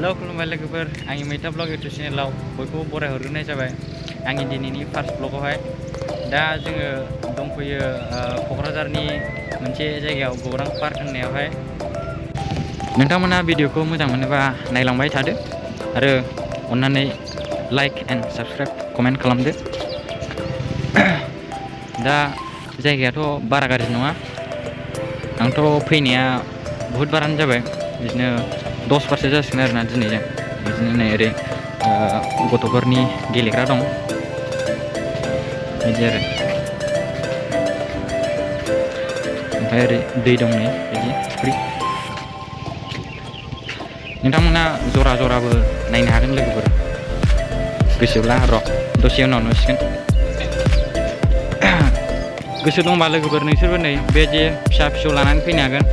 Halo खुलुमबाय लोगोफोर आंनि मैथा ब्लग इउटुब चेनेलाव बयखौबो बरायहरग्रोनाय जाबाय आंनि दिनैनि फार्स्ट ब्लगावहाय दा जोङो दंफैयो क'क्राझारनि मोनसे जायगायाव गौरां पार्क होननायावहाय नोंथांमोना भिडिअखौ मोजां मोनोबा नायलांबाय थादो आरो अन्नानै लाइक एन्ड साबस्क्राइब कमेन्ट खालामदो दा जायगायाथ' बारा गाज्रि नङा आंथ' फैनाया बुहुत बारानो जाबाय बिदिनो 10 बारसो जासिगोन आरोना दिनैजों बिदिनो नै ओरै गथ'फोरनि गेलेग्रा दं बिदि आरो ओमफ्राय ओरै दै दं नै बिदि फुख्रि नोंथांमोना जरा जराबो नायनो हागोन लोगोफोर गोसोब्ला र' दसे उनाव नुसिगोन गोसो दंबा लोगोफोर नोंसोरबो नै बे जे फिसा फिसौ लानानै फैनो हागोन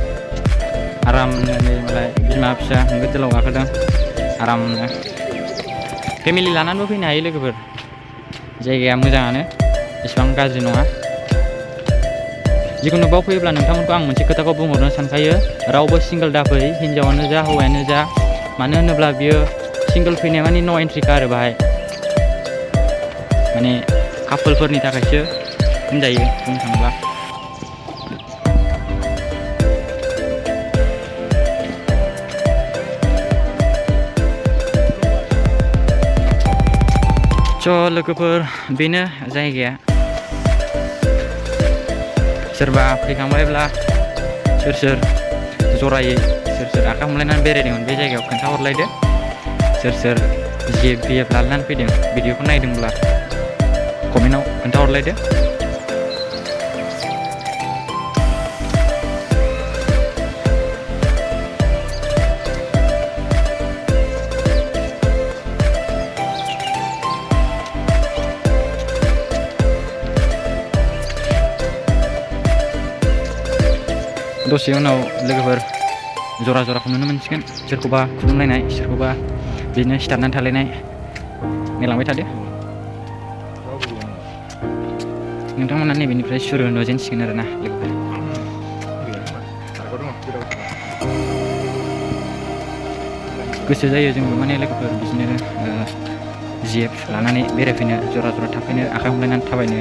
आरामनो नै मालाय बिमा फिसा होंगो दोलाव गाखोदों आरामनो फेमिलि लानानैबो फैनो हायो लोगोफोर जायगाया मोजाङानो एसेबां गाज्रि नङा जिखुनु बाव फैयोब्ला नोंथांमोनखौ आं मोनसे खोथाखौ बुंहरनो सानखायो रावबो सिंगल दाफै हिनजावानो जा हौवायानो जा मानो होनोब्ला बियो सिंगल फैनाय माने नो एन्ट्रिखा आरो बाहाय माने कापोलफोरनि थाखायसो होनजायो बुंनो थाङोब्ला स' लोगोफोर बेनो जायगाया सोरबा फैखांबायब्ला सोर सोर जरायै सोर सोर आखाइ हमलायनानै बेरायदोंमोन बे जायगायाव खोन्थाहरलायदो सोर सोर जिएफ लानानै फैदों भिडिअखौ नायदोंब्ला कमेन्टआव खोन्थाहरलायदो दसे उनाव लोगोफोर जरा जराखौ नुनो मोनसिगोन सोरखौबा खुलुमलायनाय सोरखौबा बिदिनो सिथारनानै थालायनाय नायलांबाय थादो नोंथांमोना नैबेनिफ्राय सुरु नुजेनसिगोन आरोना लोगोफोर गोसो जायो जोंबो माने लोगोफोर बिदिनो जिएफ लानानै बेरायफैनो जरा जरा थाफैनो आखाइ हमलायनानै थाबायनो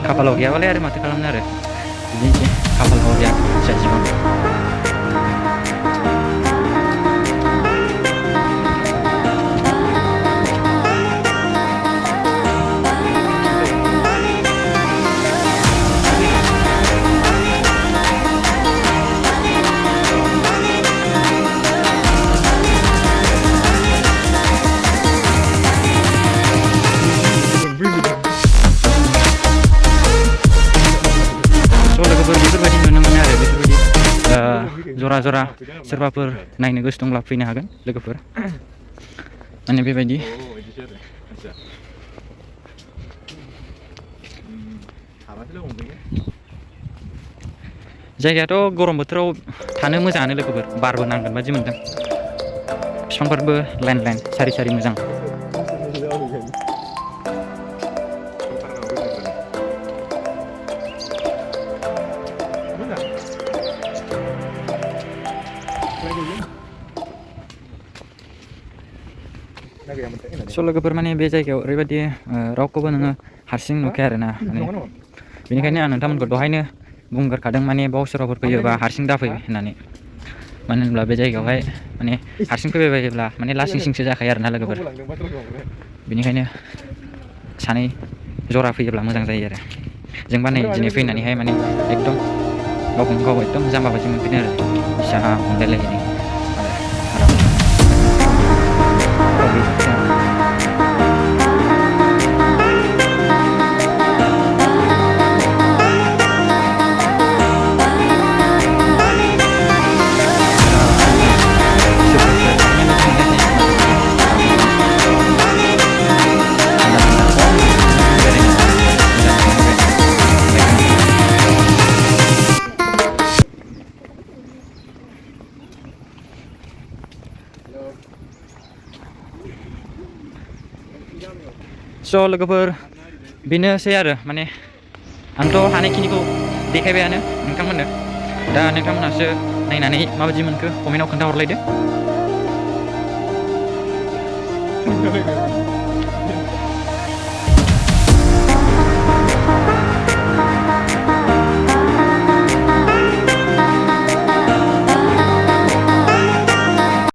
खाफालाव गैयाबालाय आरो माथो खालामनो आरो बिदिनोसै खाफालाव गैया जिबन बेफोरबायदि नुनो मोनो आरो बेफोरबायदि जरा जरा सोरबाफोर नायनो गोसो दंब्ला फैनो हागोन लोगोफोर माने बेबायदि जायगायाथ' गरम बोथोराव थानो मोजाङानो लोगोफोर बारबो नांगोन बादि मोनदों बिफांफोरबो लाइन लाइन सारि सारि मोजां स' लोगोफोर माने बे जायगायाव ओरैबायदि रावखौबो नोङो हारसिं नुखाया आरोना माने बेनिखायनो आं नोंथांमोनखौ दहायनो बुंगोरखादों माने बाव सोरबाफोर फैयोबा हारसिं दाफै होननानै मानो होनब्ला बे जायगायावहाय माने हारसिं फैबाय बायोब्ला माने लासिं सिंसो जाखायो आरोना लोगोफोर बेनिखायनो सानै जरा फैयोब्ला मोजां जायो आरो जोंबा नै दिनै फैनानैहाय माने एकदम गावखौनो गाव एकदम जाम्बा बायदि मोनफिनो आरो फिसा अनलायलायनाय स' लोगोफोर बेनोसै आरो माने आंथ' हानायखिनिखौ देखायबायानो नोंथांमोननो दा नोंथांमोनहासो नायनानै माबायदि मोनखो कमेन्टआव खोन्थाहरलायदो